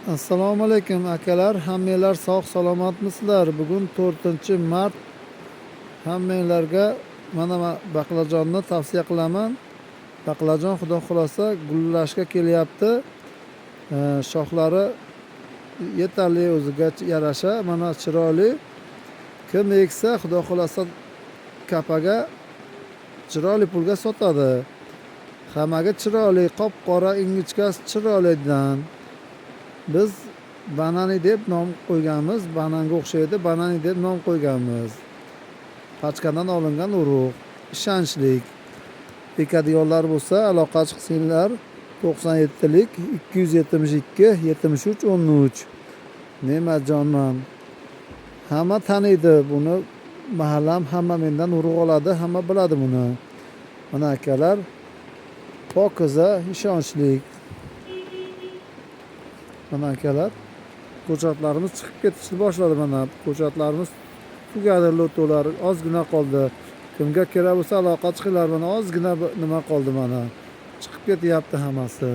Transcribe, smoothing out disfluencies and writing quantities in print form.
Assalomu alaykum, akalar, hammanglar sog' salomatmisizlar? Bugun 4-mart. Hammanglarga mana baqlajonni tavsiya qilaman. Baqlajon, xudo xohlasa, gullashga kelyapti. Shoxlari yetarli, o'ziga yarasha, mana, chiroyli. Kim eksa, xudo xohlasa, kapaga chiroyli pulga sotadi. Hammaga chiroyli, qop qora, ingichkasi chiroylidan. Biz "Banani" deb nom qo'yganmiz, bananga o'xshaydi, "Banani" deb nom qo'yganmiz. Pachkadan olingan urug', ishonchlik. Ekadiganlar bo'lsa, aloqa chiqsanglar: 97lik 272 73 13. Ne'matjonman, hamma taniydi buni, mahallam hamma mendan urug' oladi, hamma biladi buni. Mana, akalar, pokiza, ishonchlik. Mana, akalar, ko'chatlarimiz chiqib ketishni boshladi. Mana, ko'chatlarimiz tugadi, lotolar ozgina qoldi. Kimga kerak bo'lsa, aloqa chiqinglar. Mana, ozgina nima qoldi, mana, chiqib ketyapti hammasi.